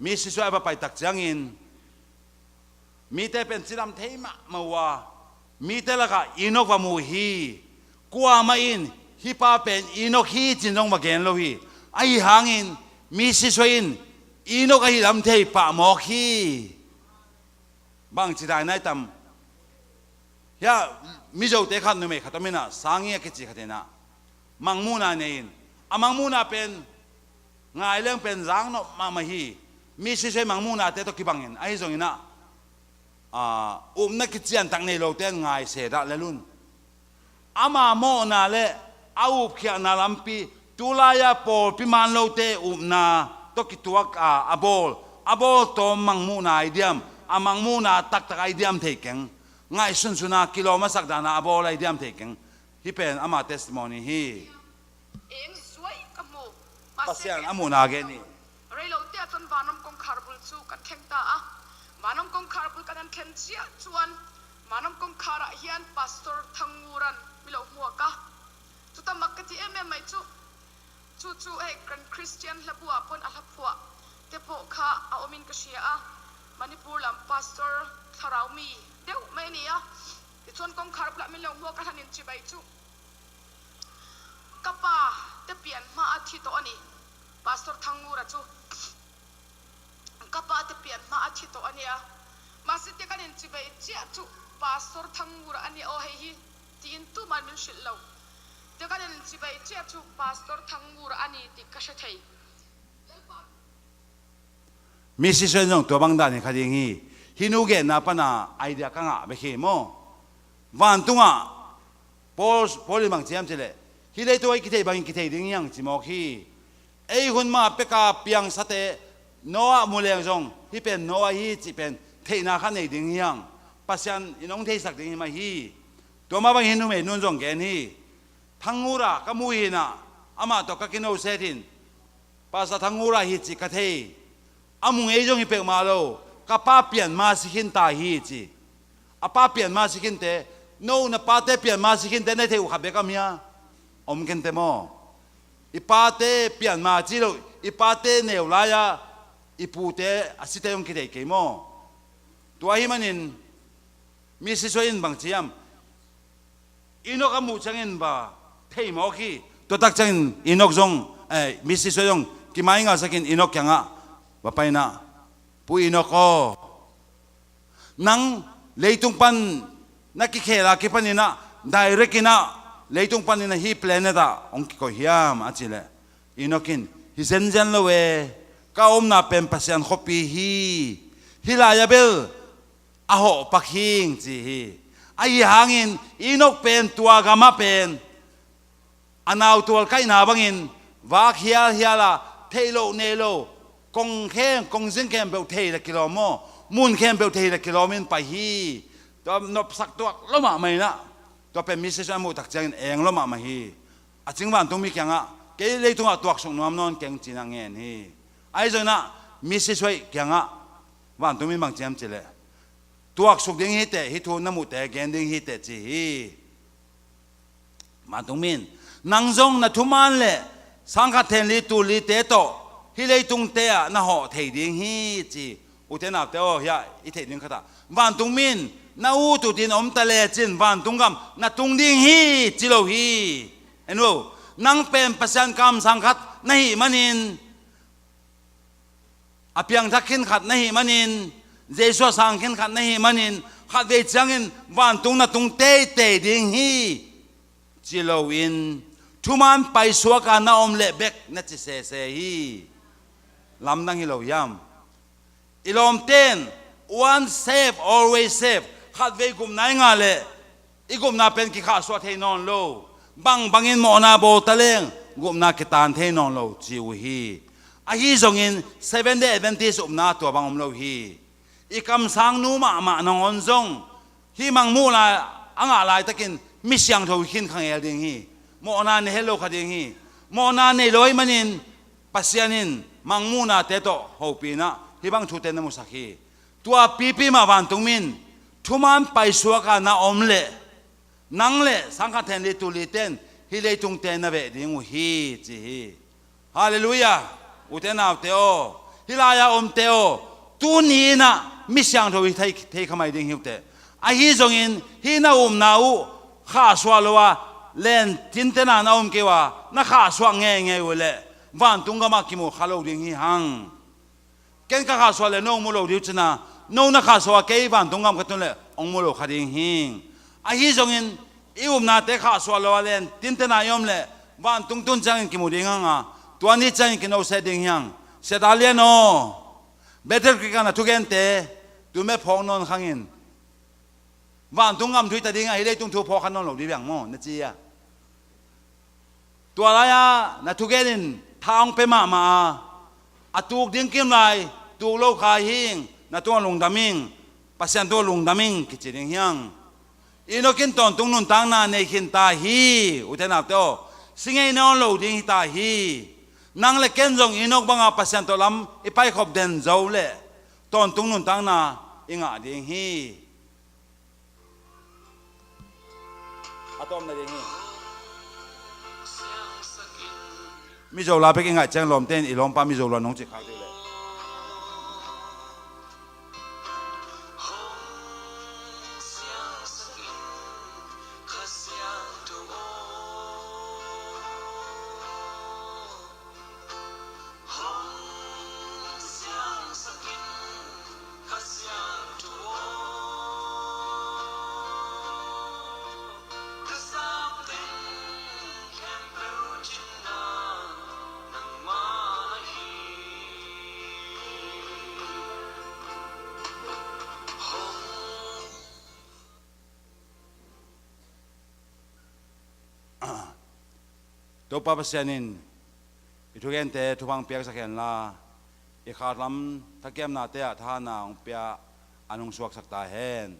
misisuai a va pai tak ciangin mite pen cidam thei mahmah uh a, mite lakah Enoch va mu hi. Kuamah in hih pa pen Enoch hi cin zong va gen lo hi. Ahi hangin misisuai in Enoch ahi lam thei pah mawk hi. Bangci dai nai tam? Hiah Mizote khat, numei khat om inah, Sangi a kici khat inah mangmuhna nei in, a mangmuhna pen ngai leng pen zang nop mahmah hi. Misisuai mangmuhnate tawh kibangin ahi zonginah, a, upna kiciantak nei lote in ngai se dah lel un. Ama mawhna le a upkhialhna lampi, tulai-a pawlpi man lote upna tawh kituak a, a bawl, a bawl tawm mangmuhna ai diam, a mangmuhna taktak ai diam thei keng. Ngaihsunsun a kilawm a sak dana a bawl ai diam thei keng. Hih pen ama testimony hi. Eng zuai ka hmu. Pasian a muhna gen hi. Rei lote ah cun vanom kongkhar bul cu kan thleng ta a, vanom kongkhar bul kan an thlen ciah cuan, vanom kongkhar ah hian Pastor Thangura mi lo hmuak a, cu tamak ka ti em em mai cu. Cu cu hei kan Christian hlabu ah pawh a hla phuah te pawh kha a om in ka hria a, Manipur lam Pastor thlarau mi deuh mai a ni a. Tichuan kongkhar bul ah mi lo hmuak a hlan in cibai cu ka pa te pian hma a thi tawh a ni. Pastor Thangura cu ka pa te pian hma a thi tawh a ni a. Mahse, te kan in cibai ciah cu Pastor Thangura a ni aw hei hi, tiin tuman min hrilh lo. Te kan in cibai ciah cu Pastor Thangura a ni ti ka hre thei. Misisuai in zong tua bang dan hi kha ding hi. Hih nu genna pana idea ka ngah bek hi maw? Vantungah Paul, Paul in bang ci hiam cih leh, hih leitung ah i kithei bangin kithei ding hi hang ci mawk hi. Ei hun mah peka piangsate Noah mu leng zong hih pen Noah hi cih pen theihna kha nei ding hi hang. Pasian in hong theisak ding hi mah hi. Tua mah bangin hih numei nun zong gen hi. Thangura ka mu hi inah, amah tawh ka kinoset in, Pastor Thangura hi cih ka thei. A mu ngei zong hi peuhmah lo. Ka pa pianma si khin ta hi ci. A pa pianma si khinte, no na pate pianma si khinte na theih uh khat bek a mia om kente maw? I pate pianma ci lo, i pate neu lai-a i pute a site zong kithei kei maw? Tua hi manin misisuai in bang ci hiam? Enoch a muh ciangin va thei mawk hi. Tua tak ciangin Enoch zong, eh, misisuai zong kimai ngalsakin Enoch kiangah va paina, Pu Enoch aw, nang leitung pan na kikhel a kipaninah direct inah leitung paninah hih planet ah hong kikoih hiam a cih leh, Enoch in, hi zenzen lo e, ka omna pen Pasian khuapi hi, hih lai-ah bel a hawh pak hing ci hi. Ahi hangin Enoch pen tua gamah pen a nautual kaihna bangin vak hialhial a, theih loh nei lo, kong kheng kong zing khempeuh thei le kilawm maw, mun khempeuh thei le kilawm in pai hi. Tua nopsak tuak lo mahmah inah, tua pen misisuai a muh tak ciangin eng lo mahmah hi. A cing vantungmi kiangah, kei leitungah tuaksuk nuam nawn keng cinah ngen hi. Ahi zonginah misisuai kiangah vantungmi bang ci hiam cih leh, tuaksuk ding hi teh, hih thu na muhte gen ding hi teh ci hi. Vantungmi in, nang zong na thuman le sangkhat thenli tullite tawh hih leitungte ah na hawh thei ding hi ci. Ute naute aw, hiah i theih ding khatah vantungmi in, na ut utin om ta lecin vantung gam na tung ding hi ci lo hi. En lo, nang pen Pasian kamsang khat na hih manin, a piangthak khin khat na hih manin, Jesuh a sang khin khat na hih manin, khatvei ciangin vantung na tung teitei ding hi ci loin, thuman paisuak a na om leh bek na ci sese hi. Lamdang hi lo hiam? I lawmte in, once saved, always saved. Khatvei gupna i ngah leh i gupna pen kikhahsuah thei nawn lo. Bangbangin mawhna bawl ta leng, gupna kitan thei nawn lo ci uh hi. Ahi zongin Seventh Day Adventist upna tua bang om lo hi. I kamsang nu mahmah nangawn zong hih mangmuhna a ngah laitakin mi siangtho hi khin khangel ding hi. Mawhna nei het lo kha ding hi. Mawhna nei lo ahih manin Pasian in mangmuhnate tawh hopih in ah hih bang thute na musak hi. Tua pipi mah vantung mi in thuman paisuak a na om leh nang le sangkhat hen li tul li ten hih leitungte na veh ding uh hi ci hi. Halleluiah. Ute naute aw, hih lai-a omte aw, tuni in ah mi siangtho hi thei, thei kha mai ding hi uh teh. Ahi zongin hih na upna uh khahsuah lo a len tintena na om kei uh a na khahsuah ngeingei uh leh vantung gamah kimu kha lo ding hi hang. Ken ka khahsuah leh no hong mu lo ding uh cin a, no na khahsuah a kei vantung gam ka tun leh hong mu lo kha ding hi. Ahi zongin i upnate khahsuah lo a len tintena i om leh vantung tun ciangin kimu ding hang a, tua ni ciangin kinoset ding hi hang. Sia Dal Lian aw, Battle Creek a na thugente tu meh phawk nawn khang in. Vantung gam thu hi ta ding a, hih leitung thu phawk kha nawn lo ding hi hang maw, na ci a. Tua lai-a na thugen in tha hong pia mahmah a, a tuk ding kim lai tuk lo kha hi ing, na tungah lungdam ing, Pasian tungah lungdam ing kici ding hi hang. Enoch in tawntung nuntakna nei khin ta hi, ute naute aw. Si ngei nawn lo ding hi ta hi. Nang le ken zong Enoch banga Pasian tawh lam i paikhop den zo leh tawntung nuntakna i ngah ding hi. A tawpna ding hi. Mizo la bek i ngaih ciang lawmte in i lawmpa Mizo la nong cih khak ding leh. Topa Pasian in i thugente thupha hong piaksak henla, i khatlam thakiamnate ah thahatna hong pia, an hong suaksak ta hen.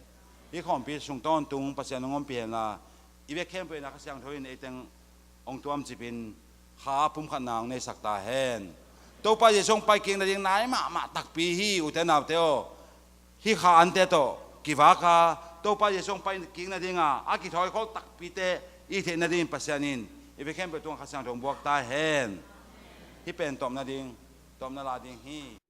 Hih khawmpi sung tawntung Pasian hong ompih henla, i bek khempeuh in a Kha Siangtho in ei teng hong tuamcipin kha pumkhatna hong neisak ta hen. Topa Jesu hong paikik nading nai mahmah takpi hi, ute naute aw. Hih kha ante tawh kivak a, Topa Jesu hong paikik nadinga a kithawikhol takpite i theih nadingin Pasian in i bek khempeuh tungah Kha Siangtho hong buak ta hen. Hih pen tawpna ding, tawpna la ding hi.